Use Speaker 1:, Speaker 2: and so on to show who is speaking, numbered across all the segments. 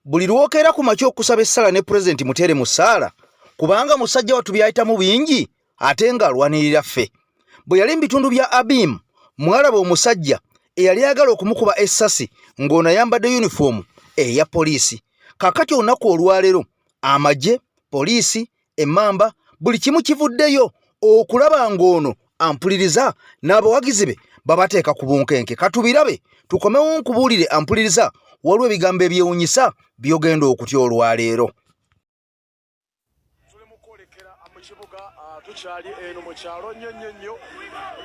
Speaker 1: Buli lwokeera ku makya okusaba essala ne pulezidenti muteere mu ssaala, kubanga musajja wattu byayitamu bingi ate ng'alwanirira ffe. Bwe yali mu bitundu bya Abim, mwalaba omusajja eyali ayagala okumukuba essasi ng'ono ayambadde yunifoomu eya poliisi. Kaakati olunaku olwaleero amagye, poliisi, emmamba, buli kimu kivuddeyo okulaba ng'ono ampuliriza n'abawagizi be babateeka ku bunkenke. Katubirabe tukomewo nkubuulire ampuliriza, waliwo ebigambo ebyewunyisa by'ogenda okutya olwaleero.
Speaker 2: Tuli mu kwolekera mu kibuga, tukyali eno mu kyalo nnyo nnyo nnyo,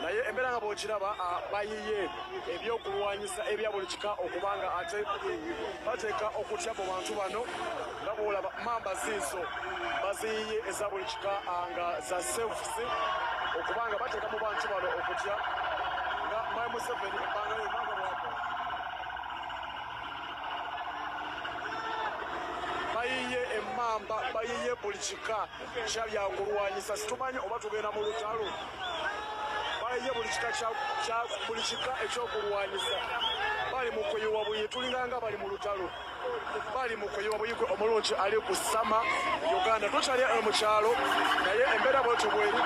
Speaker 2: naye embeera nga bw'okiraba, bayiye ebyokulwanyisa ebya buli kika okubanga ate bateeka okutya mu bantu bano. Nga bw'olaba, mamba ziizo baziyiye eza buli kika, nga za sefusi, okubanga bateeka mu bantu bano okutya nga Mwami Museveni ebbanga lyonna nga bwakola. Bayiye emmamba, bayiye buli kika kya byakulwanyisa, situmanyi oba tugenda mu lutalo. Bayiye buli kika kya buli kika ekyokulwanyisa, bali mu kuyiwa buyi, tulinganga bali mu lutalo, bali mu kuyiwa buyi. Gwe omulungi ali ku Sama Uganda, tukyali eno mu kyalo, naye embeera bwetyo bweri.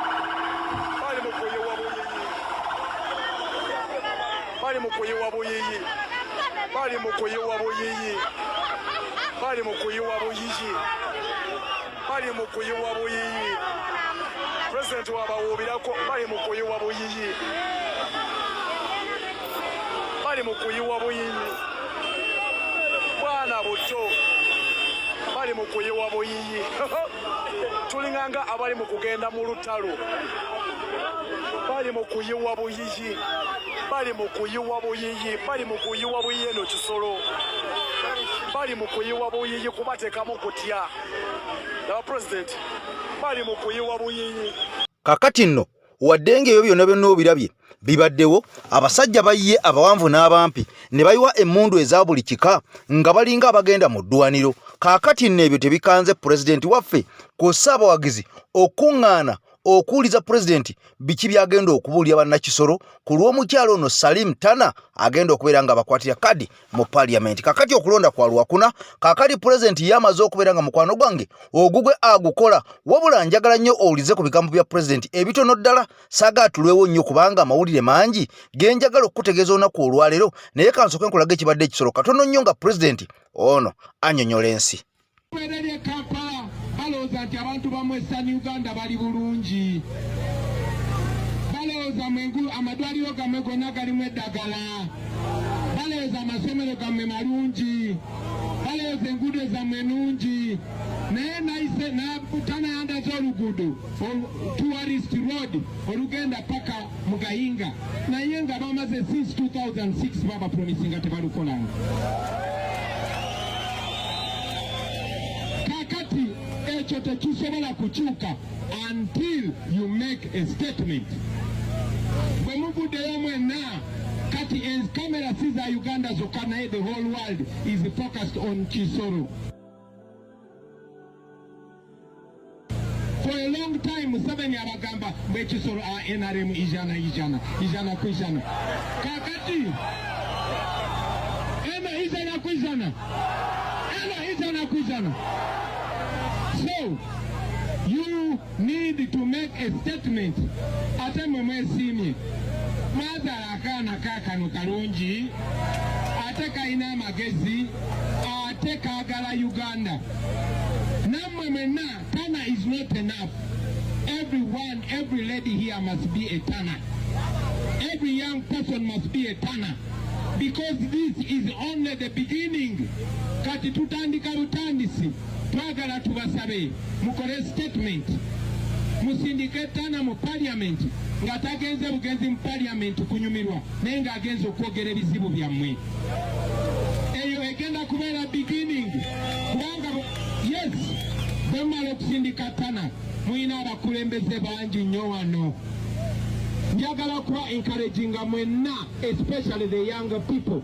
Speaker 2: Bali mu kuyiwa buyiyi, bali mu kuyiwa buyiyi, bali mu kuyiwa buyiyi, bali mu kuyiwa buyiyi, bali mu kuyiwa buyiyi. Pulezidenti wabawuubirako, bali mu kuyiwa buyiyi, bali mu kuyiwa buyiyi, bwana buto, bali mu kuyiwa buyiyi, tulinganga abali mu kugenda mu lutalo. Bali mu kuyiwa buyiyi, bali mu kuyiwa buyiyi, bali mu kuyiwa buyiyi. Eno kisolo, bali mu kuyiwa buyiyi kubateekamu kutya. Laba pulezidenti, bali mu kuyiwa buyiyi.
Speaker 1: Kakati nno wadde ng'ebyo byonna byonna obirabye bibaddewo, abasajja bayiye abawanvu n'abampi ne bayiwa emmundu eza buli kika nga balinga abagenda mu ddwaniro. Kaakati nno ebyo tebikanze pulezidenti waffe kw'ossa abawagizi okuŋŋaana okuwuliza pulezidenti biki by'agenda okubuulira bannakisolo ku lw'omukyalo ono Salim Tana agenda okubeera nga abakwatira kadi mu parliament. Kakati okulonda kwa lwakuna. Kakati pulezidenti ye amaze okubeera nga mukwano gwange ogugwe agukola, wabula njagala nnyo owulize ku bigambo bya pulezidenti ebitono ddala, saaga atulwewo nnyo kubanga amawulire mangi ge njagala okukutegeeza olunaku olwaleero, naye kansooke nkulaga ekibadde ekisolo katono nnyo nga pulezidenti ono annyonnyola ensi.
Speaker 3: Ereri e Kampala balowooza nti abantu ba Western Uganda bali bulungi, balowooza mwengu amadwaliro gammwe gonna galimu eddagala, balowooza amasomero gammwe malungi, balowooza enguudo zammwe nungi, naye nayise tanayandaza oluguudo tourist road olugenda paka mu Gahinga, naye nga bamaze since 2006 babapromisinga, tebalukolanga. Kakati ekyo tekisobola kukyuka until you make a statement. Bwe muvuddeyo mwenna, kati kamera si za Uganda zokka, naye the whole world is focused on Kisoro. For a long time Museveni abagamba mbu ekisoro a NRM 100 100 100. Kakati eno 100, eno 100. So you need to make a statement. Ate mwe mwesiimye, mwazaala akaana kaakano kalungi, ate kalina amagezi, ate kaagala Uganda. Nammwe mwenna, Tana is not enough. Everyone, every lady here must be a Tana, every young person must be a Tana, because this is only the beginning. Kati tutandika butandisi. Twagala tubasabe mukole statement, musindike Tana mu parliament, nga tagenze bugenzi mu parliament kunyumirwa, naye ng'agenze okwogera ebizibu byammwe. Eyo egenda kubeera beginning, kubanga yes, bwe mumala okusindika Tana, mulina abakulembeze bangi nnyo wano. Njagala kuba encouraginga mwenna, especially the younger people,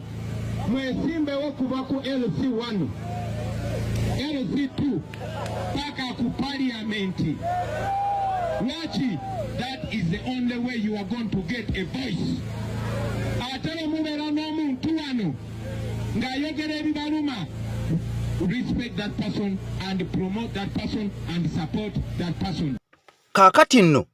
Speaker 3: mwesimbewo kuva ku LC1, LC2 paka ku parliament. Lwaki? That is the only way you are going to get a voice. Ate bwe mubeera n'omuntu wano ng'ayogera ebibaluma, respect that person and promote that person and support that person.
Speaker 1: Kaakati nno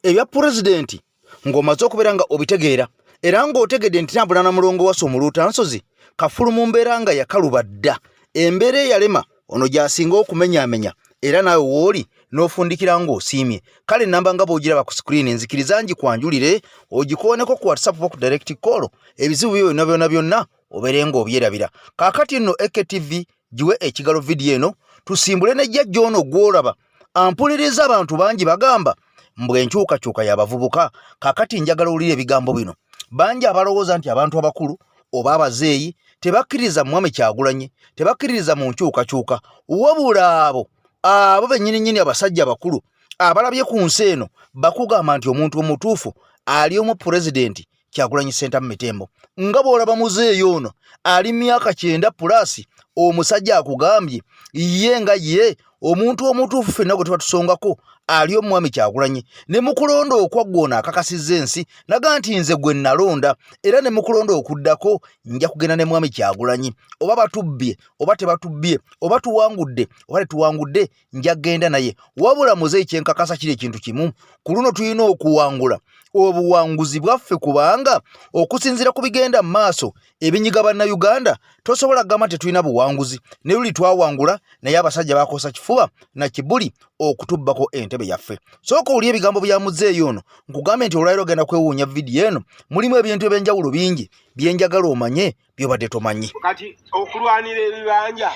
Speaker 1: ebya pulezidenti ng'omaze okubeera nga obitegeera era ng'otegedde nti tambula na mulongo wasa omuluutansozi kafulu mu mbeera nga yakaluba dda embeera eyalema ono gy'asinga okumenyaamenya era naawe wooli n'ofundikira ng'osiimye. Kale ennamba nga bw'ogiraba ku sikuriini nzikiriza ngikwanjulire ogikooneko ku WhatsApp oba ku direct call ebizibu byo byonna byonna byonna obeere ng'obyerabira. Kaakati nno AKTV giwe ekigalo vidiyo eno tusimbule ne jjajja ono gw'olaba ampuliriza. Abantu bangi bagamba mbu enkyukakyuka y'abavubuka. Kaakati njagala owulire ebigambo bino. Bangi abalowooza nti abantu abakulu oba abazeeyi tebakkiririza mu Mwami Kyagulanyi, tebakkiririza mu nkyukakyuka, wabula abo abo bennyini nnyini abasajja abakulu abalabye ku nsi eno bakugamba nti omuntu omutuufu ali omu, Pulezidenti Kyagulanyi Ssentamu Mitembo. Nga bw'olaba muzeeyi ono ali myaka 90 plus, omusajja akugambye ye nga ye omuntu omutuufu ffenna gwe tuba tusongako ali omwami Kyagulanyi. Ne mu kulonda okwaggwa ono akakasizza ensi naga nti nze gwe nalonda, era ne mu kulonda okuddako nja kugenda ne mwami Kyagulanyi, oba batubbye oba tebatubbye, oba tuwangudde oba tetuwangudde, nja kugenda naye. Wabula muzeeyi, kyenkakasa kiri ekintu kimu, ku luno tulina okuwangula obuwanguzi bwaffe, kubanga okusinziira ku bigenda mu maaso ebinyiga Bannayuganda, tosobola kugamba nti tetulina buwanguzi. Ne luli twawangula, naye abasajja bakosa kifuba na kibuli okutubbako entebe yaffe. Sooka owulire ebigambo bya muzeeyi ono. Nkugambye nti olwaliro ogenda kwewuunya vidiyo eno, mulimu ebintu ebyenjawulo bingi byenjagala omanye byobadde tomanyi.
Speaker 4: Kati okulwanira ebibanja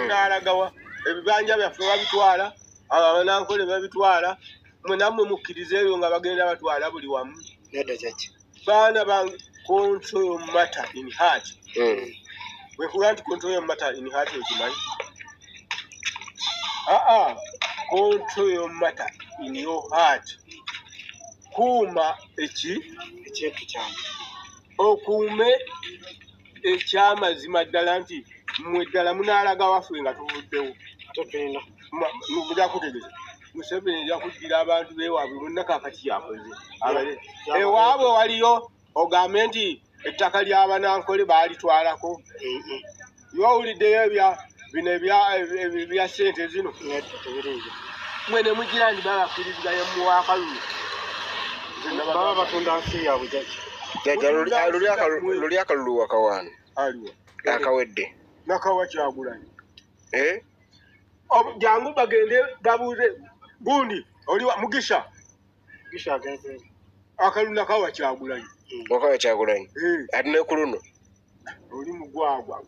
Speaker 4: nalagawa? Ebibanja byaffe babitwala, abo abanankole babitwala. Mwe nammwe mukkiriza ebyo nga bagenda batwala buli wamu?
Speaker 5: Nedda jjajja.
Speaker 4: Baana bange, control matter in heart. Bwekuga nti control matter in heart, okimanyi? Aa, control matter in your heart, kuuma eki
Speaker 5: ekintu kyange.
Speaker 4: Okuume ekyamazima ddala nti mmwe ddala munaalaga waffe nga tuvuddewo.
Speaker 5: Ate tulina
Speaker 4: Muja kutegeeza Museveni ejja kuddira abantu bewaabwe bonna. Kakati yakoze ewaabwe waliyo, ogambe nti ettaka ly'abanankole baalitwalako. Iwe owuliddeyo ebya bino ebya ssente zino?
Speaker 5: Nedda, tebiriiyo.
Speaker 4: Mwe ne mugira nti babakkiriziganya muwa akalulu.
Speaker 5: Baba batunda nsi yaabwe, jjajja.
Speaker 6: Jjajja, luli akalulu wakawaana?
Speaker 4: Aliwa?
Speaker 6: Akawedde.
Speaker 4: Nakawa Kyagulanyi.
Speaker 6: Eh?
Speaker 4: Jangu bagende babuuze gundi oliwa Mugisha.
Speaker 5: Mugisha agenze.
Speaker 4: Akalulu nakawa Kyagulanyi.
Speaker 6: Wakawa Kyagulanyi?
Speaker 4: Eh.
Speaker 6: Ate ne ku luno?
Speaker 4: Oli mugwagwa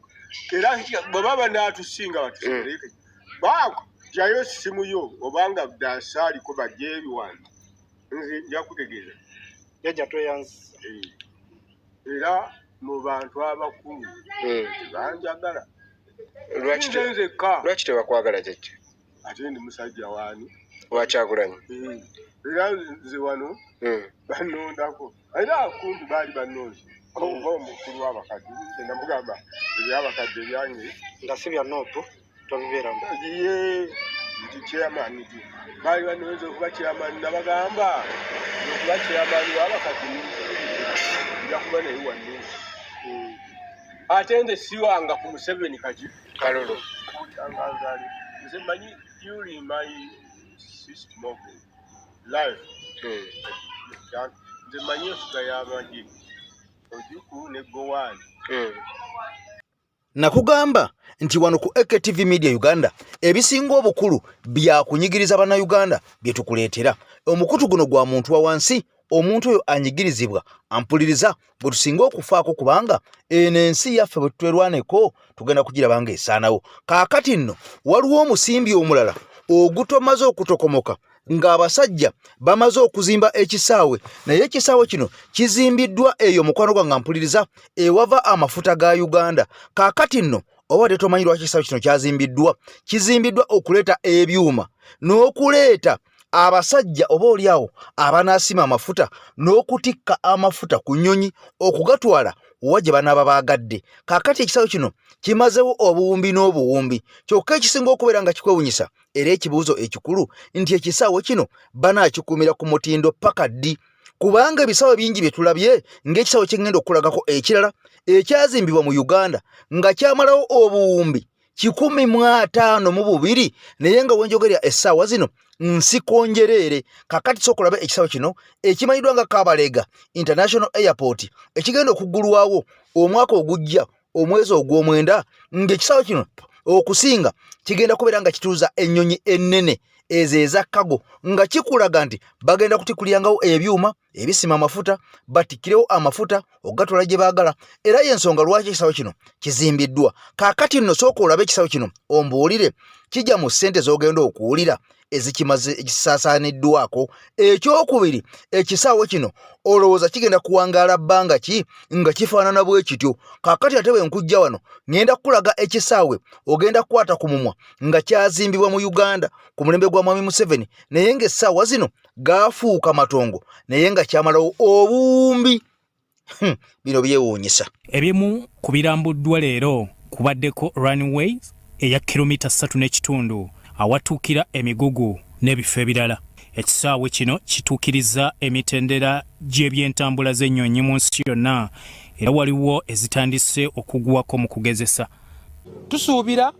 Speaker 4: era bwe baba naatusinga batusereke baako jayo simu yo obanga dasaaliko bajje ebiwandi, nze nja kutegeeza.
Speaker 5: Jjajja, tweyanzisa.
Speaker 4: Eh. Era mu bantu abakulu tebanjagala.
Speaker 6: Lwaki
Speaker 4: Nze nzekka.
Speaker 6: Lwaki tebakwagala, jjajja?
Speaker 4: Ate ndi musajja waani?
Speaker 6: Wa Kyagulanyi.
Speaker 4: Eh. Era nze wano bannondako, era kumpi baali bannonze oba omukulu w'abakadde. Nze namugamba ebyabakadde byange
Speaker 5: nga si bya NUP, tobibeeramu.
Speaker 4: Ye nti chairman, nti baali banonze okuba chairman, nabagamba okuba chairman w'abakadde nja kuba naye wanne, ate nze siwanga ku Museveni kati.
Speaker 6: Kalulu.
Speaker 4: Nze manyi during my system of life, nze manyi enfuga y'amagye Ojuku ne Gowani.
Speaker 1: Nakugamba nti wano ku AKTV Media Uganda ebisinga obukulu byakunyigiriza Bannayuganda bye tukuleetera. Omukutu guno gwa muntu wa wansi, omuntu oyo anyigirizibwa ampuliriza bwe tusinga okufaako, kubanga eno ensi yaffe bwe tutwerwaneko tugenda kugiraba nga esaanawo. Kaakati nno waliwo omusimbi omulala ogutomaze okutokomoka ng'abasajja bamaze okuzimba ekisaawe, naye ekisaawe kino kizimbiddwa eyo, mukwano gwange mpuliriza, ewava amafuta ga Uganda. Kaakati nno oba tetomanyi lwaki ekisaawe kino kyazimbiddwa? Kizimbiddwa okuleeta ebyuma n'okuleeta abasajja oba oliawo abanaasima amafuta n'okutikka amafuta ku nnyonyi okugatwala wa gye banaaba baagadde. Kaakati ekisaawe kino kimazewo obuwumbi n'obuwumbi. Kyokka ekisinga okubeera nga kikwewunyisa era ekibuuzo ekikulu nti ekisaawe kino banaakikuumira ku mutindo paka ddi? Kubanga ebisaawe bingi bye tulabye, ng'ekisaawe kyengenda okukulagako ekirala ekyazimbibwa mu Uganda nga kyamalawo obuwumbi. 152, naye nga wenjogerera essaawa zino nsiko njereere. Kakati sooka olabe ekisaawe kino ekimanyiddwa nga Kabalega International Airport ekigenda okuggulwawo omwaka ogujja omwezi ogw'omwenda, ng'ekisaawe kino okusinga kigenda kubeera nga kituuza ennyonyi ennene ezo eza kago, nga kikulaga nti bagenda kutikulyangawo ebyuma ebisima amafuta, batikkirewo amafuta okugatwala gye baagala. Era y'ensonga lwaki ekisaawe kino kizimbiddwa. Kaakati nno sooka olabe ekisaawe kino ombuulire, kijja mu ssente z'ogenda okuwulira ezikimaze ekisaasaaniddwako. Ekyokubiri, ekisaawe kino olowooza kigenda kuwangaala bbanga ki nga kifaanana bwe kityo? Kaakati ate bwe nkujja wano ŋŋenda kukulaga ekisaawe ogenda kukwata ku mumwa nga kyazimbibwa mu Uganda ku mulembe gwa Mwami Museveni, naye ng'essaawa zino gaafuuka matongo, naye nga kyamalawo obuwumbi. Bino byewuunyisa.
Speaker 7: Ebimu ku birambuddwa leero kubaddeko runway eya kilomita 3.5, awatuukira emigugu n'ebifo ebirala. Ekisaawe kino kituukiriza emitendera gy'ebyentambula z'ennyonyi mu nsi yonna, era waliwo ezitandise okugwako mu kugezesa.
Speaker 8: Tusuubira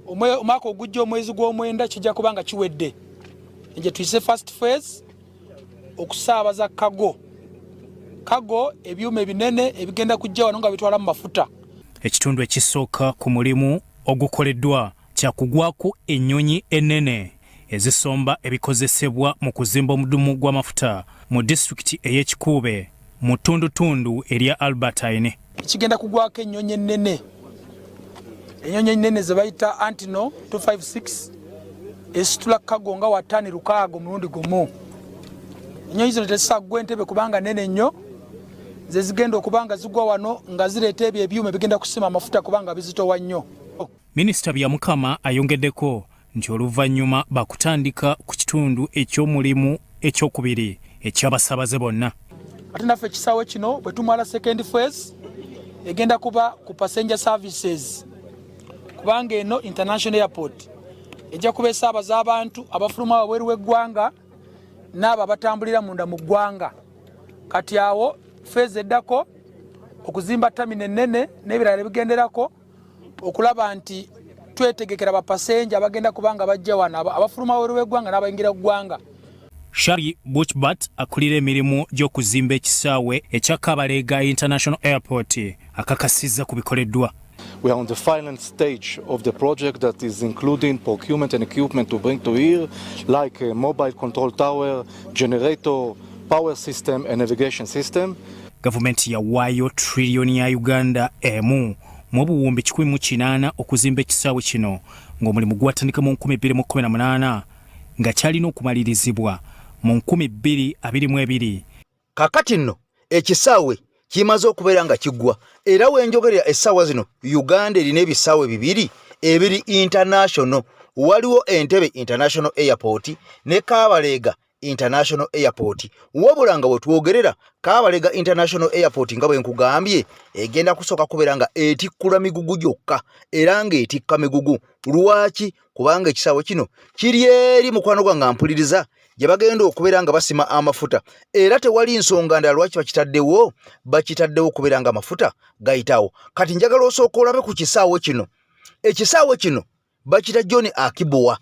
Speaker 8: omwaka ogujja omwezi gw'omwenda kijja kuba nga kiwedde, nje tuyise first phase okusaabaza cargo ebyuma ebinene ebigenda kujja wano nga bitwala mu mafuta.
Speaker 7: Ekitundu ekisooka ku mulimu ogukoleddwa kyakugwako ennyonyi ennene ezisomba ebikozesebwa mu kuzimba omudumu gw'amafuta mu disitulikiti ey'Ekikuube mu ttundutundu erya Albertine.
Speaker 8: Kigenda kugwako ennyonyi ennene, ennyonyi ennene ze bayita Antonov 256 esitula cargo nga wa ttani 6 omulundi gumu. Ennyonyi zino tezisaggwa Entebe kubanga nene nnyo, ze zigenda okuba nga zigwa wano nga zireeta ebyo ebyuma ebigenda kusima amafuta kubanga bizitowa nnyo.
Speaker 7: Minisita Byamukama ayongeddeko nti oluvannyuma bakutandika ku kitundu eky'omulimu ekyokubiri eky'abasaabaze bonna.
Speaker 8: Ate naffe ekisaawe kino bwe tumala second phase egenda kuba ku passenger services, kubanga eno international airport ejja kuba esaabaza abantu abafuluma wabweru w'eggwanga n'abo abatambulira munda mu ggwanga. Kati awo phase eddako okuzimba terminal ennene n'ebirala ebigenderako, okulaba nti twetegekera bapasenja abagenda kubanga bajja wano, abafuluma wabweru w'eggwanga n'abayingira ggwanga.
Speaker 7: Shari Buchbat akulira emirimu gy'okuzimba ekisaawe ekya Kabalega International Airport akakasizza ku bikoleddwa.
Speaker 9: We are on the final stage of the project that is including procurement and equipment to bring to here, like a mobile control tower, generator, power system and navigation system.
Speaker 7: Gavumenti yawaayo triliyoni ya Uganda 1 180 okuzimba ekisaawe kino, ng'omulimu gwatandika mu 2018, nga kyalina okumalirizibwa mu 2022.
Speaker 1: Kakati nno ekisaawe kimaze okubeera nga kiggwa, era wenjogerera essaawa zino Uganda erina ebisaawe bibiri ebiri international. Waliwo Entebe International Airport ne Kabalega International Airport, wabula nga wetwogerera Kabalega International Airport, nga bwe nkugambye, egenda kusooka kubeera nga etikkula migugu gyokka, era ng'etikka migugu. Lwaki? Kubanga ekisaawe kino kiri eri, mukwano gwange mpuliriza, gye bagenda okubeera nga basima amafuta, era tewali nsonga ndala lwaki bakitaddewo. Bakitaddewo okubeera nga amafuta gayitawo. Kati njagala osooka olabe ku kisaawe kino. Ekisaawe kino bakita John Akibuwa,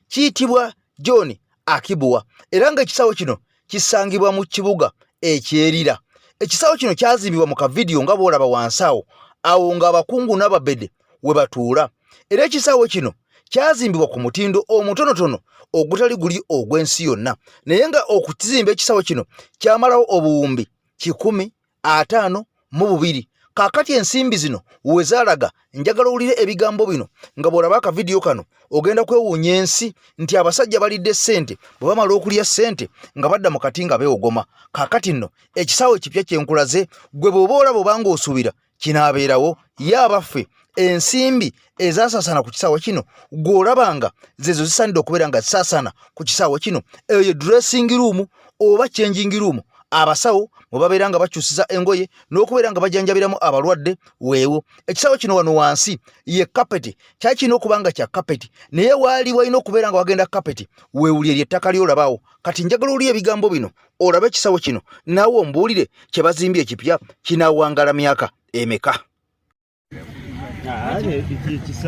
Speaker 1: kiyitibwa John Akibuwa, era nga ekisaawe kino kisangibwa mu kibuga ekyerira. Ekisaawe kino kyazimbibwa mu kavidiyo nga bw'olaba wansi awo awo, ng'abakungu n'ababede we batuula. Era ekisaawe kino kyazimbibwa ku mutindo omutonotono ogutali guli ogw'ensi yonna, naye nga okuzimba ekisaawe kino kyamalawo obuwumbi 152. Kaakati ensimbi zino we zaalaga, njagala owulire ebigambo bino nga bw'olaba akavidiyo kano. Ogenda kwewuunya ensi nti abasajja balidde ssente, bwe bamala okulya ssente nga badda mu kati nga beewogoma. Kaakati nno ekisaawe ekipya kyenkulaze, gwe bw'oba olaba obanga osuubira kinaabeerawo ye, abaffe ensimbi ezaasaasana ku kisaawe kino gw'olabanga zezo zisaanidde okubeera nga zisaasaana ku kisaawe kino? Eyo ye dressing room oba changing room, abasawo mwe babeera nga bakyusiza engoye n'okubeera nga bajanjabiramu abalwadde. Weewo ekisaawe kino. Wano wansi ye kapeti, kyali kirina okuba nga kya kapeti, naye waali walina okubeera nga wagenda kapeti weewuli eryo ettaka ly'olabaawo. Kati njagala oli ebigambo bino olabe ekisaawe kino, naawe ombuulire kye bazimbye ekipya kinaawangala myaka emeka.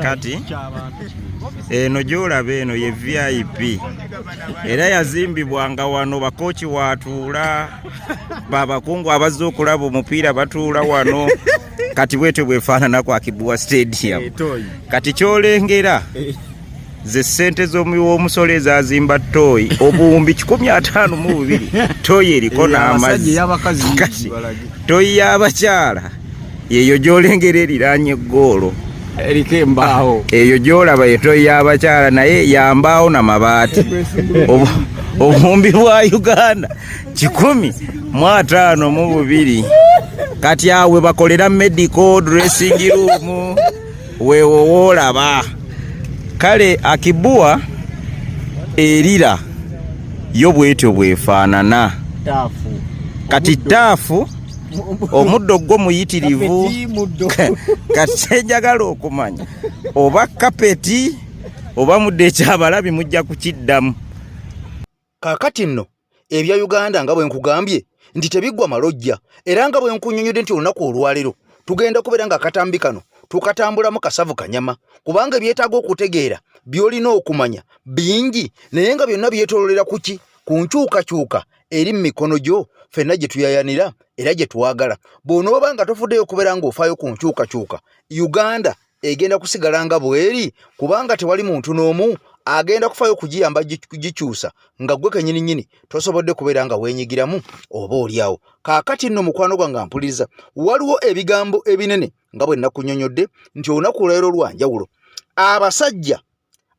Speaker 10: Kati eno gy'olaba eno ye VIP, era yazimbibwa nga wano bakooki waatuula, babakungu abazze okulaba omupiira batuula wano. Kati bwetyo bwefaanana ku Akii Stadium. Kati kyolengera ze ssente z'omuwi w'omusolo ezazimba toilet 152,000. Toilet eriko n'amazzi. Kati toilet y'abakyala yeyo gy'olengera eriraanye eggoolo.
Speaker 11: Eriko embaawo.
Speaker 10: Eyo gy'olaba ye toilet y'abakyala, naye yambaawo na mabaati. Obuwumbi bwa Uganda 152. Kati awe bakolera medical, dressing room, weewo woolaba. Kale Akii erira yo bwetyo bwefaanana. Kati turf, omuddo gwo muyitirivu. Kati kyenjagala okumanya oba kapeti oba muddo, ekyabalabi mujja kukiddamu.
Speaker 1: Kaakati nno ebya Uganda, nga bwe nkugambye nti tebiggwa malojja, era nga bwe nkunnyonnyodde nti olunaku olwaleero tugenda kubeera nga akatambi kano tukatambulamu kasavu kanyama, kubanga ebyetaaga okutegeera by'olina okumanya bingi, naye nga byonna byetoololera ku ki? Ku nkyukakyuka eri mu mikono gyo, ffenna gye tuyayanira era gye twagala. Bw'onooba nga tofuddeyo okubeera ng'ofaayo ku nkyukakyuka, Uganda egenda kusigala nga bw'eri, kubanga tewali muntu n'omu agenda kufaayo kugiyamba kugikyusa nga ggwe kennyini nnyini tosobodde kubeera nga weenyigiramu oba oliawo. Kaakati nno, mukwano gwange ampuliriza, waliwo ebigambo ebinene nga bwe nakunnyonnyodde nti olunaku olwaleero lwa njawulo. Abasajja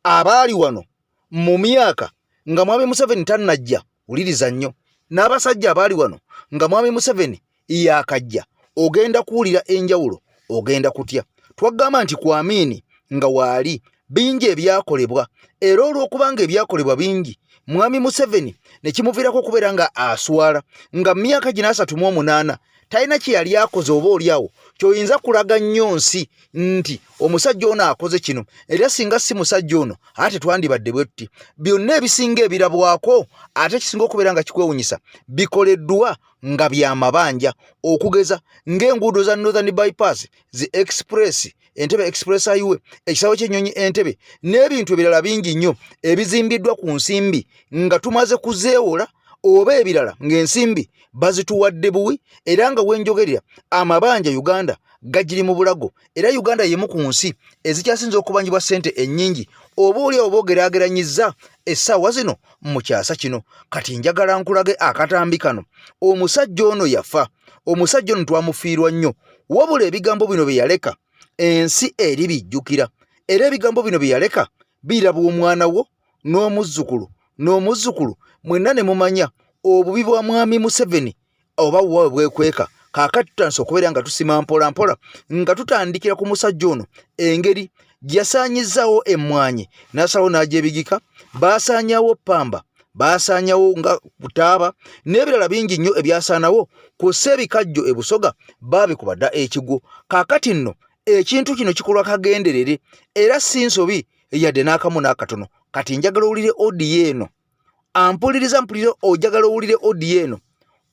Speaker 1: abaali wano mu myaka nga mwami Museveni tannajja, wuliriza nnyo, n'abasajja abaali wano nga mwami Museveni yakajja, ogenda kuwulira enjawulo, ogenda kutya. Twagamba nti ku Amiini nga waali bingi ebyakolebwa, era olw'okubanga ebyakolebwa bingi, mwami Museveni ne kimuviirako okubeera nga aswala nga mu myaka gino 38 talina kye yali akoze oba oliawo kyoyinza kulaga nnyo nsi nti omusajja ono akoze kino, era singa si musajja ono ate twandibadde bwe tuti. Byonna ebisinga ebirabwako, ate kisinga okubeera nga kikwewunyisa, bikoleddwa nga byamabanja, okugeza ng'enguudo za Northern Bypass, zi express, Entebe Express Highway, ekisaawe ky'ennyonyi Entebe, n'ebintu ebirala bingi nnyo ebizimbiddwa ku nsimbi nga tumaze kuzeewola, oba ebirala ng'ensimbi bazituwadde buwi. Era nga wenjogerera, amabanja Uganda gagiri mu bulago, era Uganda yemu ku nsi ezikyasinze okubanjibwa ssente ennyingi oba oli awo boogeraageranyizza essaawa zino mu kyasa kino. Kati njagala nkulage akatambi kano. Omusajja ono yafa, omusajja ono twamufiirwa nnyo, wabula ebigambo bino bye yaleka ensi eri bijjukira, era ebigambo bino bye yaleka birabwa omwana wo n'omuzzukulu n'omuzzukulu, mwenna ne mumanya obubi bwa mwami Museveni oba wawe bwekweka. Kaakati tutandise okubeera nga tusima mpola mpola, nga tutandikira ku musajja ono, engeri gye yasaanyizaawo emmwanyi n'asalawo n'agyebigika. Baasaanyawo pamba, baasaanyawo nga butaaba n'ebirala bingi nnyo ebyasaanawo kw'ossa ebikajjo e Busoga, baabikuba dda ekigwo. Kaakati nno ekintu kino kikolwa kagenderere, era si nsobi yadde n'akamu n'akatono. Kati njagala owulire audio eno. Ampuliriza, mpulire, ojagala owulire audio eno,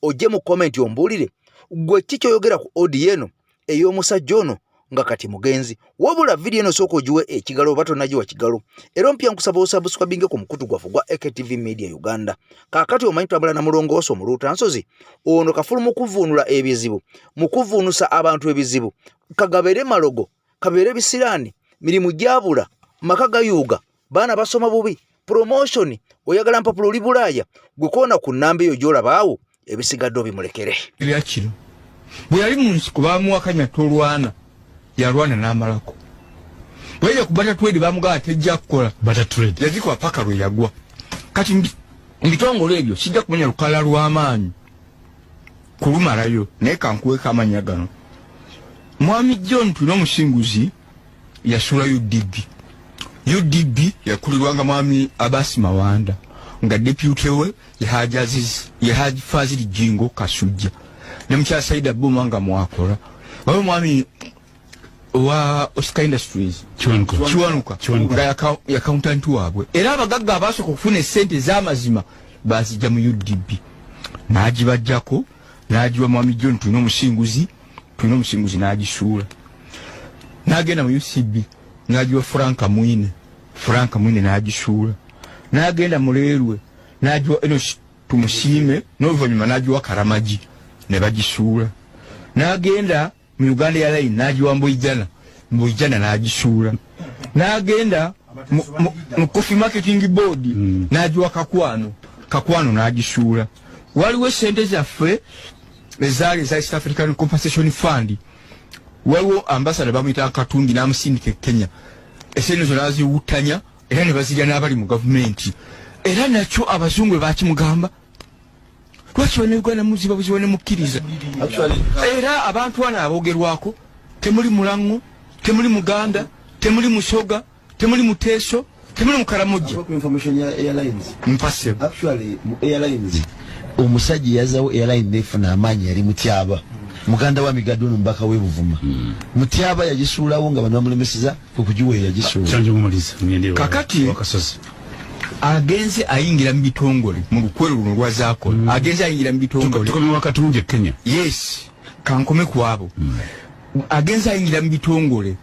Speaker 1: ojje mu comment ombuulire gwe ki kyoyogera ku audio eno ey'omusajja ono nga kati mugenzi. Wabula vidiyo eno sooka ogiwe ekigalo oba tonagiwa kigalo, era ompya nkusaba osubscribinge ku mukutu gwaffe gwa AKTV Media Uganda. Kaakati omanyi tutambula na mulongooso omuluutansozi ono kafulu mu kuvuunula ebizibu, mu kuvuunusa abantu ebizibu, kagabeere malogo, kabeere bisiraani, mirimu gyabula, maka gayuuga, baana basoma bubi, promotion, oyagala mpapula, oli Bulaaya, gwe koona ku nnamba eyo gy'olabaawo, ebisigadde obimulekere.
Speaker 12: Ebya kino bwe yali mu nsiko bamuwakanya tolwana, yalwana n'amalako. Bwe ku barter trade bamugamba tejja kukola, yazikuba paka lwe yagwa. Kati mu bitongole ebyo sijja kumenya lukala lw'amaanyi kulumalayo, naye kankuweeko amannya gano. Mwami John Tulina Omusinguzi yasula UDB. UDB yakulirwanga mwami Abasi Mawanda, nga deputy we ye Haji Aziz, ye Haji Fazili Jingo Kasujja, ne mukyala Saida Buma nga mwakola waliwo mwami owa Oscar Industries.
Speaker 13: Kiwanuka.
Speaker 12: Kiwanuka nga accountant waabwe. Era abagagga abasooka okufuna esente ez'amazima bazijja mu UDB, n'agibajjako n'agiwa mwami John Tulina Omusinguzi. Tulina Omusinguzi n'agisuula. N'agenda mu UCB n'agiwa Frank Mwine, Frank Mwine n'agisuula. N'agenda mu Leerwe n'agiwa Enoch Tumusiime, n'oluvannyuma n'agiwa Karamagi ne bagisuula. N'agenda mu Uganda Airline n'agiwa Mbuyijana, Mbuyijana n'agisuula. N'agenda mu Coffee Marketing Board n'agiwa Kakwano, Kakwano n'agisuula. Waliwo esente zaffe ezaali eza East African Compensation Fund, waliwo ambasada bamuyita Katungi n'amusindika e Kenya, esente ezo n'aziwutanya era ne bazirya n'abali mu gavumenti. Era nakyo abazungu bwe bakimugamba, lwaki bannayuganda muziba buziba ne mukkiriza? Era abantu bano aboogerwako temuli Mulaŋŋo, temuli Muganda, temuli Musoga, temuli Muteeso, temuli Mukaramojja. Mpase
Speaker 13: omusajja yazawo airline nefuna amaanyi yali Mutyaba, muganda wa Migadde, ono mubaka w'Ebuvuma. Mutyaba yagisuulawo nga bano bamulemeseza kukugiwa, yagisuula.
Speaker 12: Kakati agenze ayingira mu bitongole mu lukwero luno lwazakola, agenze ayingira mu bitongole.
Speaker 14: Wakatungi Kenya.
Speaker 12: Yes, kankome ku abo. Agenze ayingira mu bitongole,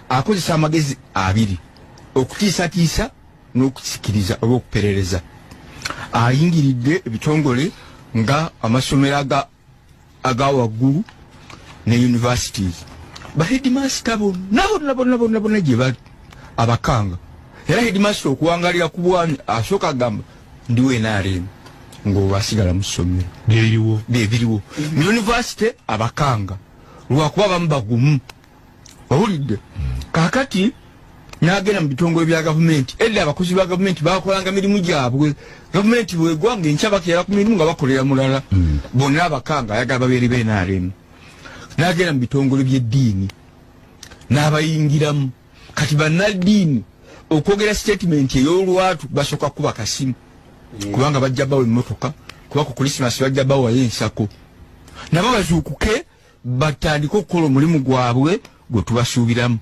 Speaker 12: akozesa amagezi abiri: okutiisatiisa n'okusikiriza oba okuperereza. Ayingiridde ebitongole nga amasomero aga waggulu ne universities, ba headmaster bonna bonna bonna bonna bonna gye bali abakanga. Era headmaster okuwangalira ku bwami asooka agamba, "Ndiwo NRM," ng'olwasigala mu ssomero.
Speaker 14: Byebiriwo.
Speaker 12: Byebiriwo mu university. Abakanga lwakuba abamu bagumu, owulidde? Kakati n'agenda mu bitongole bya gavumenti. Edda abakozi ba gavumenti bakolanga mirimu gyabwe, gavumenti bwegwa nga enkya bakeera ku mirimu nga bakolera mulala. Bonna abakanga, ayagala babeere ba NRM. N'agenda mu bitongole by'eddiini n'abayingiramu. Kati bannaddiini okwogera statement ey'olwatu basooka kuba kasimu, kubanga bajja bawa emmotoka, kuba ku Krisimasi bajja bawayo ensako. Nabo bazuukuke batandike okukola omulimu gwabwe gwe tubasuubiramu.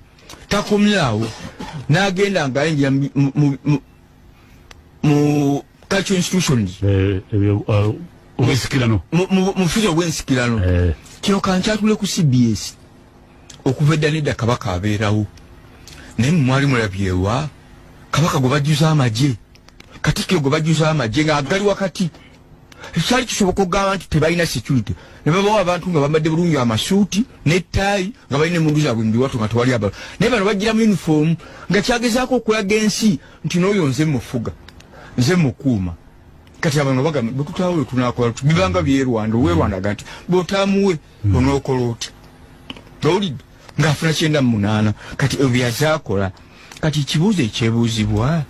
Speaker 12: Takomyawo, n'agenda ng'ayingira mu cultural institutions.
Speaker 14: Obwensikirano.
Speaker 12: Mu bufuzi obw'ensikirano. Kino kankyatule ku CBS. Okuva edda nedda kabaka abeerawo, naye mwali mulabyewa kabaka gwe bajjuza amagye, katikkiro gwe bajjuza amagye ng'agali wakati? Kyali kisoboka okugamba nti tebalina security, ne babawo abantu nga bambadde bulungi amasuuti n'ettaayi, nga balina emundu zaabwe mu biwato, nga tewali abalo, naye bano bagira mu uniform, nga kyagezaako okulaga ensi nti n'oyo nze mufuga, nze mukuuma. Kati abantu bagamba, bwe tutaawo tunakola bibanga by'e Rwanda. Ow'e Rwanda aga nti bw'otaamuwe onookola otya? Owulidde ng'afuna 98. Kati ebyo byazaakola. Kati ekibuuzo ekyebuuzibwa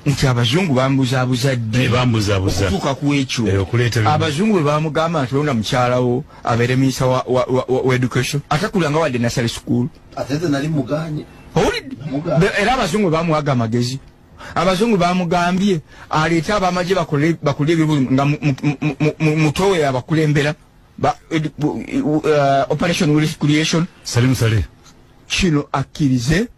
Speaker 12: nti abazungu bambuzaabuza ddi?
Speaker 14: Bambuzabuza.
Speaker 12: Okutuuka ku ekyo.
Speaker 14: Okuleeta bino.
Speaker 12: Abazungu bwe bamugamba nti londa mukyalawo abeere minisita wa education, atakulanga wadde nursery school.
Speaker 13: Ate nze nali muganye.
Speaker 12: Owulidde? Era abazungu bamuwaga amagezi. Abazungu bamugambye aleete abamagye bakole ebibuzo nga mutowe abakulembera operation wealth creation.
Speaker 14: Salim Saleh.
Speaker 12: Kino akkirize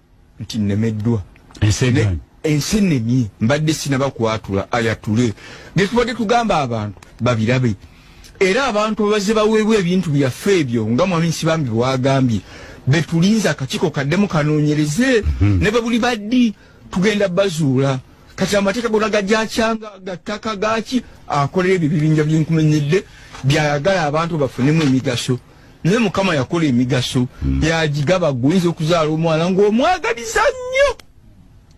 Speaker 12: nti nnemeddwa.
Speaker 14: Ensi egaanye.
Speaker 12: Ensi ennemye, mbadde sinaba kwatula, ayatule bye tubadde tugamba abantu babirabe. Era abantu abazze baweebwa ebintu byaffe ebyo, nga mwami Nsibambi bwagambye, betulinze akakiiko kaddemu kanoonyereze. Ne bwe buli baddi tugenda bazuula. Kati amateeka gonna gajakyanga gattaka gaki akolera ebyo ebibinja byenkumenyedde byayagala abantu bafunemu emigaso. Naye Mukama yakola emigaso yagigaba. Guyinza okuzaala omwana ng'omwagaliza nnyo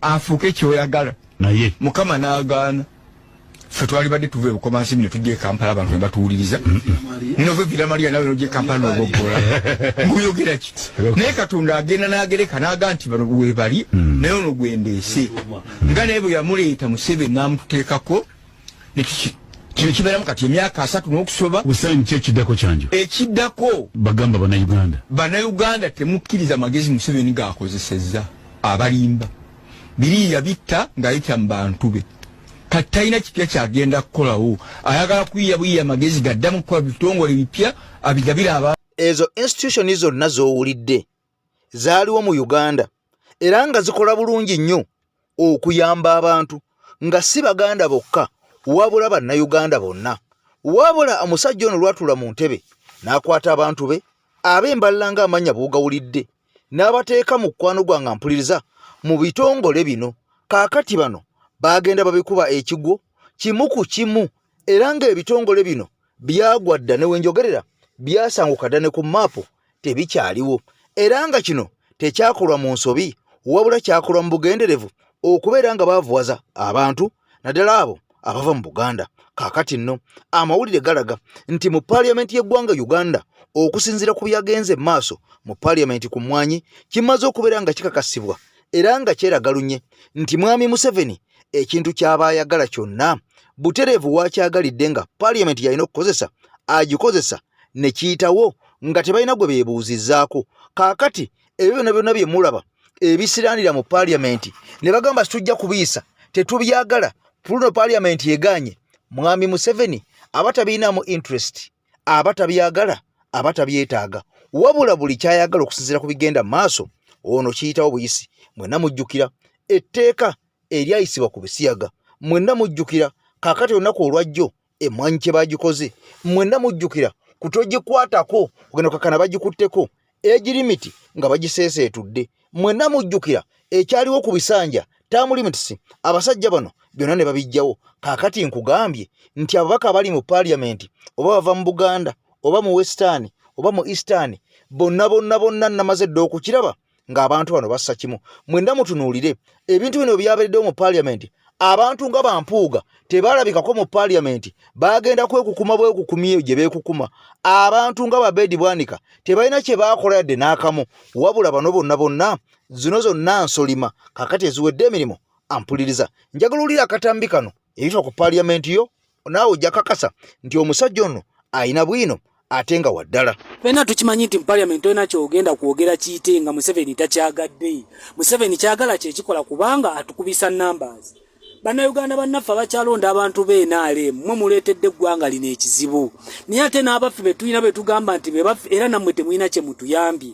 Speaker 12: afuuke kyoyagala,
Speaker 14: naye
Speaker 12: Mukama n'agaana. Ffe twalibadde tuva ebukomansimbi ne tujja e Kampala, abantu ne batuwuliriza. Nova Villa Maria nawe nojja e Kampala n'oboggola nguyogera ki? Naye Katonda agenda n'agereka n'agaa nti bano webali, naye ono gwendeese nga naye bwe yamuleeta Museveni n'amututeekako kino kibeeramu kati emyaka 30 n'okusoba.
Speaker 14: Hussein, ki ekiddako kyanjo?
Speaker 12: Ekiddako,
Speaker 14: bagamba Bannayuganda.
Speaker 12: Bannayuganda, temukkiriza magezi Museveni g'akozesezza abalimba. Biri yabitta ng'ayita mu bantu be. Kati talina kipya kyagenda kukolawo, ayagala kuyiya buyiya magezi gaddamu kukola bitongole bipya abigabira abantu.
Speaker 1: Ezo institution zonna z'owulidde zaaliwo mu Uganda era nga zikola bulungi nnyo okuyamba abantu, nga si Baganda bokka wabula Bannayuganda bonna. Wabula omusajja ono lwatuula mu ntebe n'akwata abantu be ab'embalala ng'amannya bw'ogawulidde. n'abateeka mu kkwano gwange mpuliriza mu bitongole bino. Kaakati bano baagenda babikuba ekigwo kimu ku kimu, era ng'ebitongole bino byagwa dda ne wenjogerera byasanguka dda ne ku maapu tebikyaliwo, era nga kino tekyakolwa mu nsobi wabula kyakolwa mu bugenderevu okubeera nga baavuwaza abantu naddala abo abava mu Buganda. Kaakati nno amawulire galaga nti mu paaliyamenti y'eggwanga Uganda, okusinziira ku byagenze mu maaso mu paaliyamenti ku mmwanyi, kimaze okubeera nga kikakasibwa era nga kyeragalunye nti Mwami Museveni ekintu ky'aba ayagala kyonna butereevu waakyagalidde nga paaliyamenti yalina okukozesa agikozesa ne kiyitawo nga tebalina gwe beebuuzizzaako. Kaakati ebyo byonna byonna bye mulaba ebisiraanira mu paaliyamenti ne bagamba situjja kubiyisa, tetubyagala, puluno paaliyamenti egaanye, Mwami Museveni aba tabirinaamu interest, aba tabyagala, aba tabyetaaga, wabula buli kyayagala okusinziira ku bigenda mu maaso ono kiyitawo buyisi. Mwenna mujjukira etteeka eryayisibwa ku bisiyaga, mwenna mujjukira kaakati olunaku olwajjo emmwanyi kye bagikoze, mwenna mujjukira kutogikwatako ogenda kakana bagikutteko egirimiti nga bagiseeseetudde, mwenna mujjukira ekyaliwo ku bisanja term limits, abasajja bano byonna ne babijjawo. Kaakati nkugambye nti ababaka abali mu paaliyamenti oba bava mu Buganda oba mu Western oba mu Eastern, bonna bonna bonna namaze dda okukiraba ng'abantu bano bassa kimu. Mwenna mutunuulire ebintu bino byabeereddewo mu paaliyamenti. Abantu nga bampuuga tebalabikako mu paaliyamenti, bagenda kwekukuma bwekukumi eyo gye beekukuma. Abantu nga babeedi bwanika tebalina kye baakola yadde n'akamu, wabula bano bonna bonna zino zonna nsolima kakati eziwedde emirimu. Ampuliriza, njagala olira akatambi kano ebitwa ku paaliyamenti yo, naawe ojja kakasa nti omusajja ono alina bwino ate nga waddala.
Speaker 15: Fenna tukimanyi nti mu parliament tolina kyogenda kwogera kiyite nga Museveni takyagadde. Museveni kyagala kyekikola kubanga atukubisa numbers. Bannayuganda bannaffe abakyalonda abantu be NRM mwe muleetedde eggwanga lino ekizibu. Naye ate n'abaffe be tulina be tugamba nti be baffe era nammwe temulina kye mutuyambye.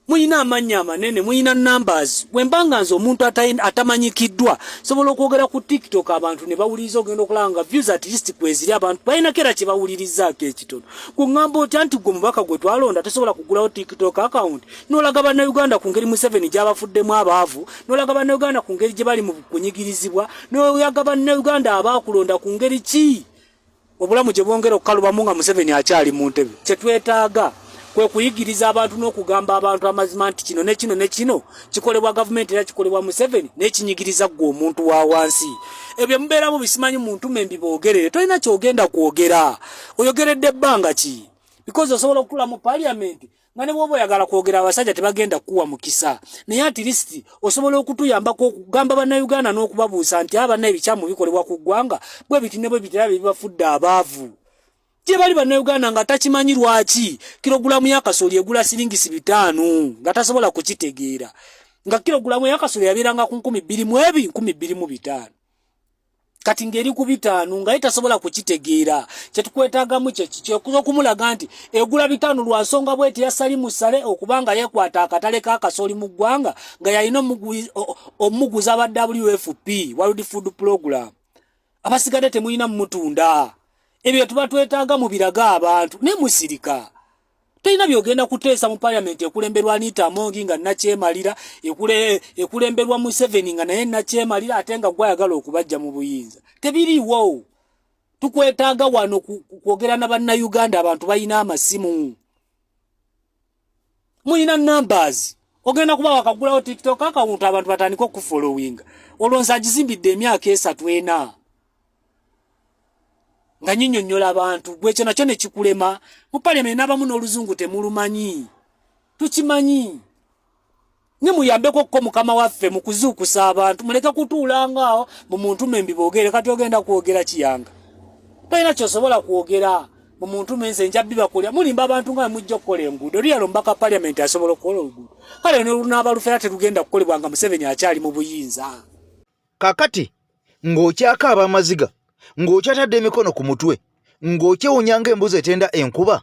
Speaker 15: Mulina amannya amanene, mulina numbers. Bwe mba nga nze omuntu atamanyikiddwa sobola okwogera ku TikTok abantu ne bawuliriza, ogenda okulaba nga views at least kweziri, abantu balinako era kye bawulirizaako ekitono. Kuŋŋamba otya nti gwe mubaka gwe twalonda tosobola kugulawo TikTok account n'olaga Bannayuganda ku ngeri Museveni gy'abafuddemu abaavu, n'olaga Bannayuganda ku ngeri gye bali mu kunyigirizibwa, n'oyaga Bannayuganda abaakulonda ku ngeri ki obulamu gye bwongera okukalubamu nga Museveni akyali mu ntebe. Kye twetaaga kwe kuyigiriza abantu n'okugamba abantu amazima nti kino ne kino ne kino kikolebwa gavumenti era kikolebwa Museveni n'ekinyigiriza ggwe omuntu wa wansi. Ebyo mubeeramu bisimanyi mu ntume mbiboogerere, tolina ky'ogenda kwogera, oyogeredde ebbanga ki? Because osobola okutula mu parliament nga ne bw'oba oyagala kwogera abasajja tebagenda kukuwa mukisa, naye at least osobola okutuyambako okugamba Bannayuganda n'okubabuusa nti abanna ebikyamu bikolebwa ku ggwanga bwe biti ne bwe biti era bye bibafudde abaavu. Gye bali Bannayuganda nga takimanyi lwaki kirogulamu y'akasooli egula siringisi 500, nga tasobola kukitegeera nga kirogulamu y'akasooli yabeeranga ku nkumi bbiri mu ebi 2500, kati ng'eri ku 500, nga ye tasobola kukitegeera. Kyetukwetaagamu kyeokumulaga nti egula 500 lwa nsonga bweti ya Salimu Sale okuba nga yeekwata akatale k'akasooli mu ggwanga nga yalina omuguza aba WFP, World Food Program, abasigadde temulina mumutunda. Ebyo tuba twetaaga mubiraga abantu naye musirika. Tolina byogenda kuteesa mu parliament ekulemberwa Anita Among nga nakyemalira, ekulemberwa Museveni nga naye nakyemalira, ate nga gwayagala okubajja mu buyinza. Tebiriiwo. Tukwetaaga wano kwogera na Bannayuganda. Abantu balina amasimu, mulina numbers, ogenda kuba wakagulawo TikTok account abantu batandike okufollowinga. Olwo nze agizimbidde emyaka 3 4 nga nyinyonnyola abantu, gwekyo nakyo ne kikulema mu parliament. N'abamu n'oluzungu temulumanyi, tukimanyi, ne muyambeko ko mukama waffe mu kuzuukusa abantu. Muleke kutuulanga awo mu muntu membi boogere. Kati ogenda kwogera kiyanga, tolina kyosobola kwogera mu muntu menze nja bibakolera. Mulimba abantu nga mujja okukola enguudo. Liyalo mbaka parliament asobola okukola oluguudo? Kale ne lunaaba lufera terugenda kukolebwa nga Museveni akyali mu buyinza.
Speaker 1: Kakati ng'okyakaaba amaziga, ng'okyatadde emikono ku mutwe, ng'okyewunya ng'embuzi etenda enkuba,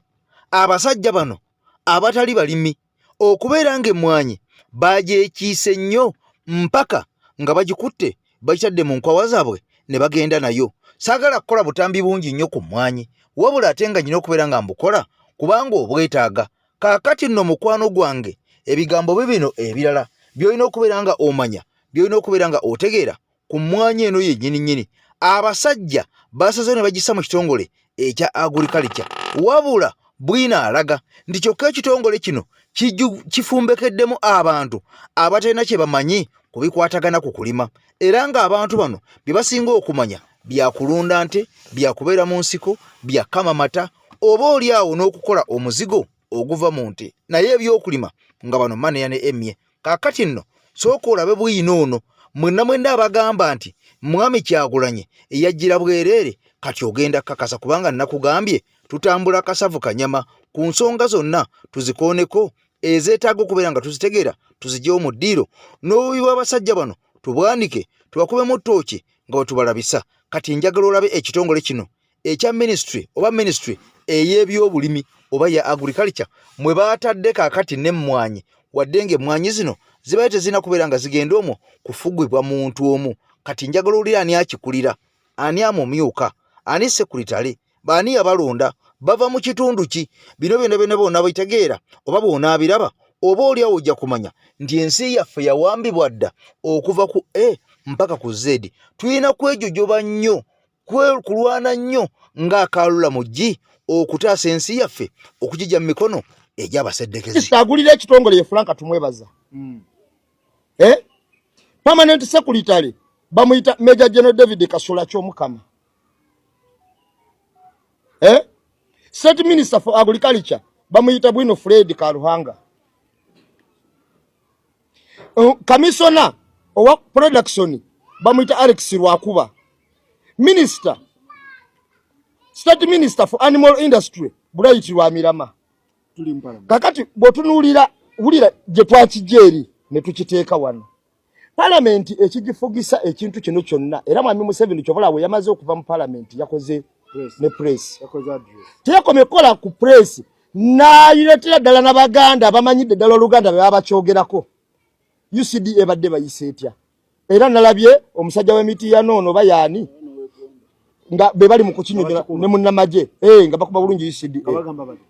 Speaker 1: abasajja bano abatali balimi okubeera ng'emmwanyi bagyekiise nnyo mpaka nga bagikutte bagitadde mu nkwawa zaabwe ne bagenda nayo. Saagala kukola butambi bungi nnyo ku mmwanyi, wabula ate nga nyina okubeera nga mbukola kubanga obwetaaga. Kaakati nno mukwano gwange, Ebigambo bibino ebirala by'olina okubeera nga omanya, by'olina okubeera nga otegeera ku mmwanyi eno yennyini nnyini. Abasajja basazeewo ne bagissa mu kitongole ekya agriculture, wabula bwino alaga nti kyokka ekitongole kino kifumbekeddemu abantu abatalina kye bamanyi ku bikwatagana ku kulima, era ng'abantu bano bye basinga okumanya bya kulunda nte, bya kubeera mu nsiko, bya kama mata, oba oli awo n'okukola omuzigo oguva mu nte, naye ebyokulima nga bano maneya ne emye. Kaakati nno sooka olabe bwino ono mwenna mwenna abagamba nti Mwami Kyagulanyi eyajjira bwereere, kati ogenda kakasa kubanga nakugambye tutambula kasavu kanyama ku nsonga zonna tuzikooneko ezeetaaga okubeera nga tuzitegeera, tuzigyewo mu ddiiro n'obubi bw'abasajja bano tubwanike, tubakubemu ttooki nga bwe tubalabisa. Kati njagala olabe ekitongole kino ekya ministry oba ministry ey'ebyobulimi oba ya agriculture mwe baatadde kaakati n'emmwanyi, wadde ng'emmwanyi zino zibaye tezirina kubeera nga zigenda omwo kufugibwa muntu omu. Kati njagala owulire ani akikulira, ani amumyuka, ani sekuritale, baani yabalonda, bava mu kitundu ki? Bino byonna byonna bw'onaabitegeera oba bw'onaabiraba oba oli awo ojja kumanya nti ensi yaffe yawambibwa dda okuva ku A mpaka ku Z. Tulina kwejojoba nnyo, kulwana nnyo ng'akaalula mu ggi okutaasa ensi yaffe okugigya mu mikono egy'abaseddekezi.
Speaker 16: Agulira ekitongole ye Frank Tumwebaza. Permanent Secretary bamuyita Major General David Kasula Kyomukama. State Minister for Agriculture bamuyita Bwino Fred Karuhanga. Commissioner owa production bamuyita Alex Rwakuba. Minister, State Minister for Animal Industry Bright Rwamirama. Kakati bw'otunuulira wulira gye twakijja eri ne tukiteeka wano. Palamenti ekigifugisa ekintu kino kyonna, era Mwami Museveni kyobola bwe yamaze okuva mu palamenti yakoze ne press, teyakomye kukola ku press, n'ayireetera ddala n'Abaganda abamanyidde ddala Oluganda be baba bakyogerako. UCDA ebadde bayise etya? Era nalabye omusajja w'emiti ya noono oba yaani nga be bali mu kukinyonyola ne munnamagye nga bakuba bulungi UCDA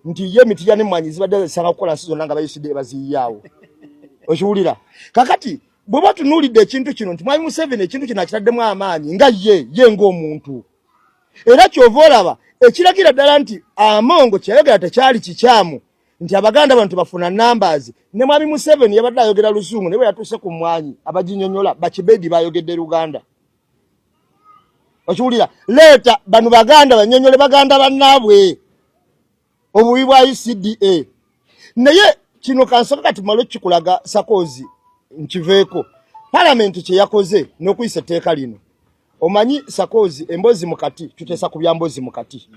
Speaker 16: nti ye emiti ya n'emmwanyi zibadde zisanga kukola nsi zonna nga ba UCDA baziyiyawo. Okiwulira? Kakati bw'oba otunuulidde ekintu kino nti Mwami Museveni ekintu kino akitaddemu amaanyi nga ye ye ng'omuntu, era ky'ova olaba ekiragira ddala nti Amongo kyeyayogera tekyali kikyamu nti Abaganda bano tebafuna numbers. Ne Mwami Museveni yabadde ayogera Luzungu, naye bwe yatuuse ku mmwanyi abaginyonyola bakibedi bayogedde Luganda. Okiwulira? Leeta bano Baganda banyonyole Baganda bannaabwe obubi bwa UCDA. Naye kino kansooka kati male okukikulaga Sakozi nkiveeko. Palamenti kye yakoze n'okuyisa etteeka lino. Omanyi Sakozi emboozi mu kati tuteesa ku bya mboozi mu kati.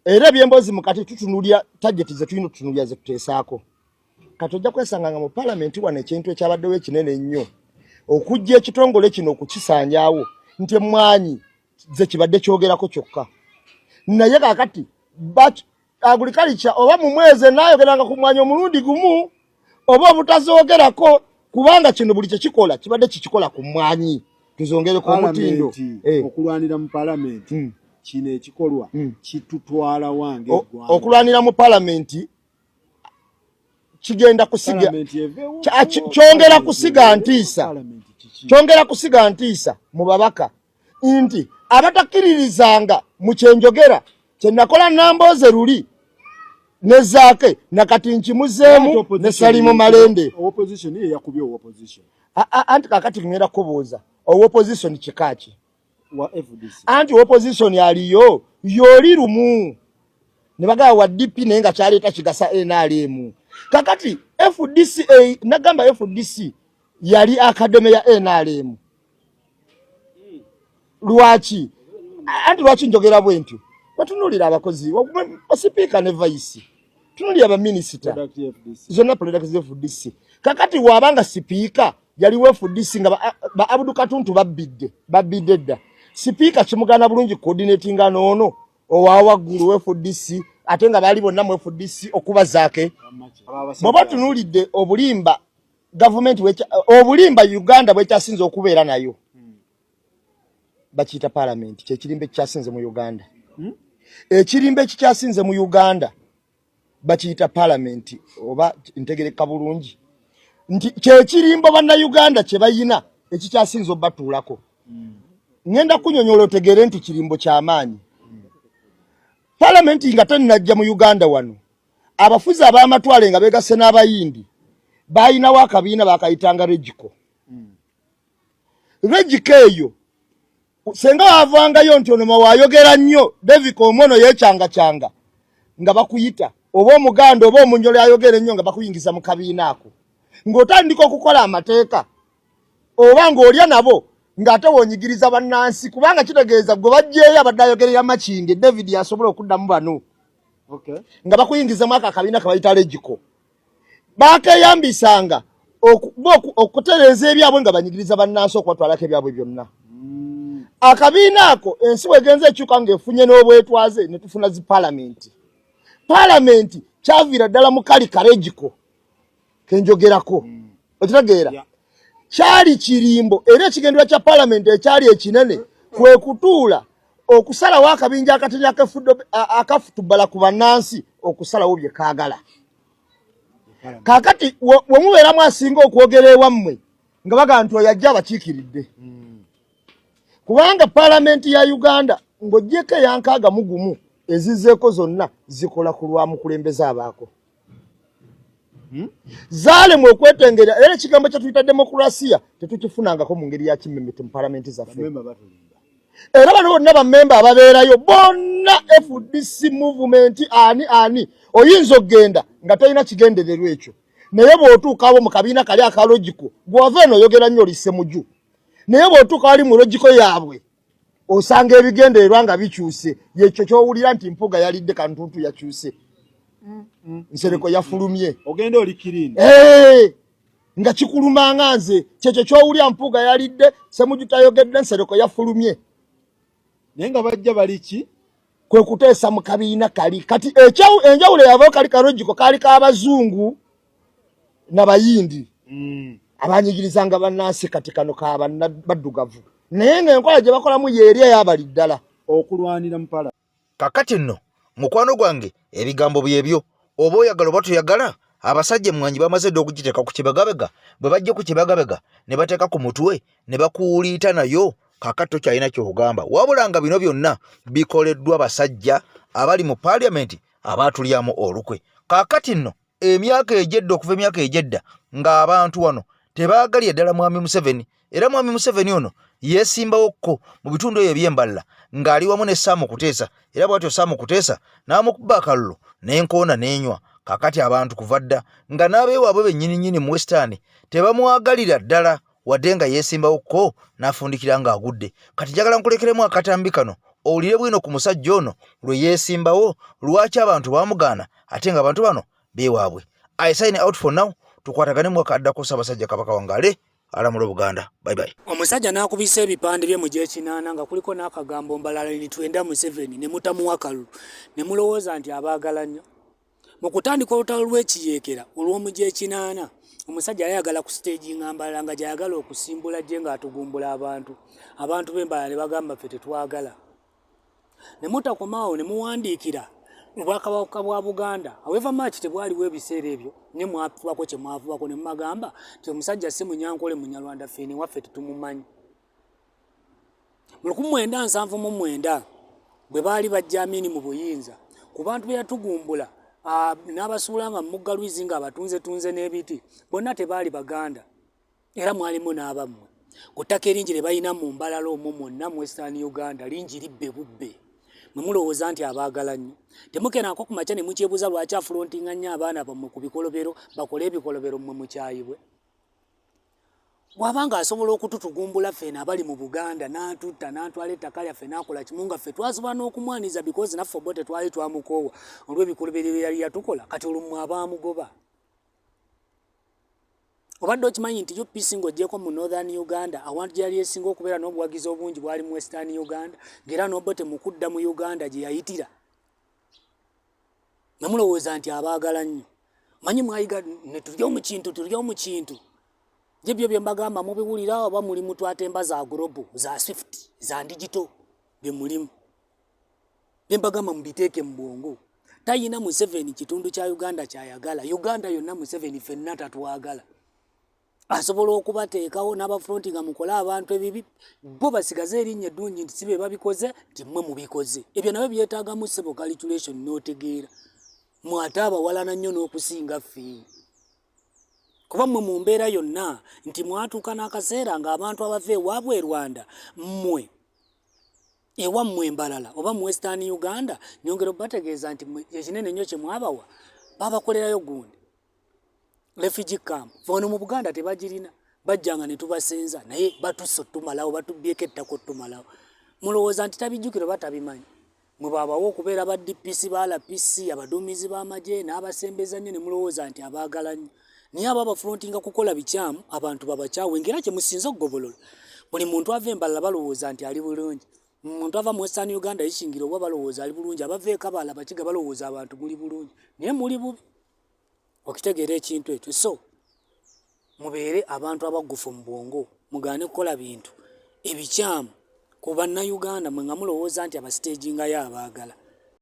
Speaker 16: Era ebyemboozi mu kati tutunulira target ze tulina otutunulira ze tuteesaako. Kati ojja kwesanga nga mu palamenti wano ekintu ekyabaddewo ekinene ennyo okujja ekitongole kino okukisaanyaawo nti emmwanyi ze kibadde kyogerako kyokka. Naye kaakati agriculture oba mu mwezi enaayogeranga ku mmwanyi omulundi gumu oba obutazoogerako, kubanga kino buli kye kikola kibadde kikikola ku mmwanyi tuzongereko omutindo.
Speaker 5: Okulwanira mu palamenti kino ekikolwa kitutwala wange eggwanga.
Speaker 16: Okulwanira mu palamenti kigenda kusiga kyongera kusiga ntiisa, kyongera kusiga ntiisa mu babaka nti abatakkiririzanga mu kyenjogera kye nakola Nambooze luli ne Zaake nakati nkimuzeemu ne Salimu Malende. Anti kakati ngenda kubuuza opposition kika ki? Anti opposition aliyo yoli lumu ne bagaba wa DP naye nga kyaleeta kigasa NRM. Kakati FDC nagamba FDC yali academy ya NRM. Lwaki? Anti lwaki njogera bwe ntyo? Batunuulira abakozi basipiika ne vice, tunuulira baminisita zonna product za FDC. Kakati waabanga sipiika yaliwo FDC nga ba Abdu Katuntu babbidde dda. Sipiika kimugana bulungi coordinatinga n'ono owa waggulu FDC, ate nga baali bonna mu FDC okuba Zaake. Bw'oba tunuulidde obulimba gavumenti obulimba Uganda bwekyasinze okubeera nayo bakiyita palamenti, kyekirimba ekikyasinze mu Uganda. Ekirimba ekikyasinze mu Uganda bakiyita palamenti oba ntegereka bulungi nti kyekirimbo bannayuganda kye bayina ekikyasinza obatuulako. Ŋŋenda kunyonyola otegeere nti kirimbo kyamaanyi. Palamenti nga tennajja mu Uganda wano, abafuzi ab'amatwale nga begasse n'Abayindi balinawo akabiina bakayitanga Regiko. Regiko eyo senga wavangayo nti ono mawayogera nnyo David Omono yecyangacyanga nga bakuyita oba Omuganda oba Omunyolo ayogera ennyo nga bakuyingiza mu kabiina ako ng'otandika okukola amateeka oba ng'olya nabo ng'ate wonyigiriza bannansi, kubanga kitegeeza gwe baggyeyo abadde ayogerera Makindye David asobola okuddamu bano nga bakuyingizamu ako akabiina kebayita Legiko. Bakeyambisanga okutereeza ebyabwe nga banyigiriza bannansi okubatwalako ebyabwe byonna. Akabiina ako ensi bwegenza ekyuka ng'efunye n'obwetwaze ne tufuna zi palamenti. Palamenti kyaviira ddala mu kali karegiko kenjogerako. Okitegeera? Kyali kirimbo, era ekigendererwa kya palamenti ekyali ekinene kwe kutuula okusalawo akabinja akatini akafutubala ku bannansi okusalawo bye kaagala. Kaakati we mubeeramu asinga okwogera ewammwe nga bagamba nti oyo ajja abakiikiridde, kubanga palamenti ya Uganda ng'oggyeko eya 61 ezizzeeko zonna zikola ku lwa mukulembeze abaako. Zaalemwa okwetengera, era ekigambo kye tuyita demokurasiya tetukifunangako mu ngeri ya kimmemete mu palamenti zaffe. Era bano bonna bammemba ababeerayo bonna FDC movement ani ani, oyinza okugenda nga tolina kigendererwa ekyo, naye bw'otuukawo mu kabiina kali akalogiko gw'ova eno oyogera nnyo oli Ssemuju, naye bw'otuuka wali mu logiko yaabwe osanga ebigendererwa nga bikyuse. Yekyo ky'owulira nti Mpuuga yalidde Kantuntu yakyuse, Nsereko yafulumye,
Speaker 5: ogenda oli kirini
Speaker 16: nga kikulumanga nze. Kyekyo ky'owulira Mpuuga yalidde, Ssemuju tayogedde, Nsereko yafulumye,
Speaker 5: naye nga bajja bali ki
Speaker 16: kwe kuteesa mu kabiina kali. Kati enjawulo yavayo kali kalogiko kaali k'abazungu n'Abayindi abanyigirizanga bannansi. Kati kano ka baddugavu, naye ng'enkola gye bakolamu yeeri eyabali ddala
Speaker 5: okulwanira mupala.
Speaker 1: Kakati nno mukwano gwange, ebigambo byebyo, oba oyagala oba toyagala, abasajja emmwanyi bamaze dda okugiteeka ku kibegabega. Bwe bajja ku kibegabega ne bateeka ku mutwe ne bakuwuliita nayo, kakati tokyalina ky'ogamba. Wabula nga bino byonna bikoleddwa basajja abali mu paaliyamenti abaatulyamu olukwe. Kakati nno emyaka egyedda, okuva emyaka egyedda ng'abantu wano tebaagalira ddala Mwami Museveni, era Mwami Museveni ono yeesimbawo kko mu bitundu ebyo eby'Embalala ng'ali wamu ne Saamu Kuteesa, era bw'atyo Saamu Kuteesa n'amukuba akalulu n'enkoona n'enywa. Kakati abantu kuva dda nga n'abeewaabwe bennyini nnyini mu Western tebamwagalira ddala, wadde nga yeesimbawo kko n'afundikira ng'agudde. Kati njagala nkulekeremu akatambi kano owulire bwino ku musajja ono lwe yeesimbawo, lwaki abantu baamugaana ate nga abantu bano beewaabwe. I sign out for now, tukwatagane mwaka addako. Ssaabasajja Kabaka wangaale, alamula Obuganda. Bye bye.
Speaker 15: Omusajja n'akubisa ebipande bye mu gyekinaana nga kuliko n'akagambo Mbalala nitwenda Museveni, ne mutamuwa kalulu ne mulowooza nti abaagala nnyo. Mu kutandika olutalo lw'ekiyeekera olw'omu gyekinaana, omusajja yayagala ku siteegi nga Mbalala nga gy'ayagala okusimbula gye ng'atugumbula abantu. Abantu b'Embalala ne bagamba ffe tetwagala. Ne mutakomaawo ne muwandiikira obwakabaka bwa Buganda, however much tebwaliwo ebiseera ebyo, ne mwafubako kye mwafubako ne mubagamba nti omusajja si Munyankole, Munyarwanda, ffe newaffe tetumumanyi. Mu 1979 bwe baali bajja Amini mu buyinza, ku bantu be yatugumbula n'abasuula nga mugga Lwizi ng'abatunzetunze n'ebiti, bonna tebaali Baganda, era mwalimu n'abammwe. Ku ttaka eringi lye balina mu Mbalala omwo mwonna mu Western Uganda lingi libbe bubbe, mwe mulowooza nti abaagala nnyo. Temukeerangako ku makya ne mukyebuuza lwaki afulontinga nnyo abaana bammwe ku bikolobero, bakole ebikolobero mmwe mukyayibwe? Bw'aba ng'asobola okututugumbula ffeeno abali mu Buganda n'atutta n'atwala ettaka lyaffe n'akola kimu nga ffe twasobola n'okumwaniza because naffe obo tetwali twamukoowa olw'ebikolobero bye yali yatukola. Kati olwo mmwe abaamugoba, obadde okimanyi nti UPC ng'oggyeko mu Northern Uganda, awantu gye yali esinga okubeera n'obuwagizi obungi bwali mu Western Uganda, ng'era n'Obote mu kudda mu Uganda gye yayitira? Nga mulowooza nti abaagala nnyo. Manyi mwayiga ne tulya omukintu, tulya omukintu. Je byo bye mbagamba mubiwulira oba muli mutwatemba za global, za swift, za digital bye mulimu. Bye mbagamba mubiteeke mu bwongo. Tayina Museveni kitundu kya Uganda kyayagala. Uganda yonna Museveni fenna tatwagala. Asobola okubateekawo n'abafronti nga mukole abantu ebibi, bo basigaze erinnya eddungi nti si be babikoze, nti mmwe mubikoze. Ebyo nabyo byetaagamu ssebo calculation n'otegeera. Mwe ate abawalana nnyo n'okusinga ffe. Kuba mmwe mu mbeera yonna nti mwatuuka n'akaseera ng'abantu abava ewaabwe e Rwanda mmwe ewammwe Mbarara oba mu Western Uganda, nyongera okubategeeza nti ekinene nnyo kye mwabawa babakolerayo gundi refugee camp. Wano mu Buganda tebagirina, bajjanga ne tubasenza naye batusse otumalawo, batubbyeko ettaka otumalawo. Mulowooza nti tabijjukira oba tabimanyi? Mwe babawa okubeera ba DPC, ba RPC, abaduumizi b'amagye n'abasembeza nnyo ne mulowooza nti abaagala nnyo. Naye abo abafrontinga kukola bikyamu abantu babakyawe ng'era kye musinze okugobolola. Buli muntu ava embalala balowooza nti ali bulungi. Omuntu ava mu Western Uganda yishingira oba balowooza ali bulungi, abava e Kabale Abakiga balowooza abantu muli bulungi, naye muli bubi. Okitegeera ekintu ekyo. So mubeere abantu abaggufu mu bwongo, mugaane kukola bintu ebikyamu ku bannayuganda mwe nga mulowooza nti abasiteegingayo abaagala.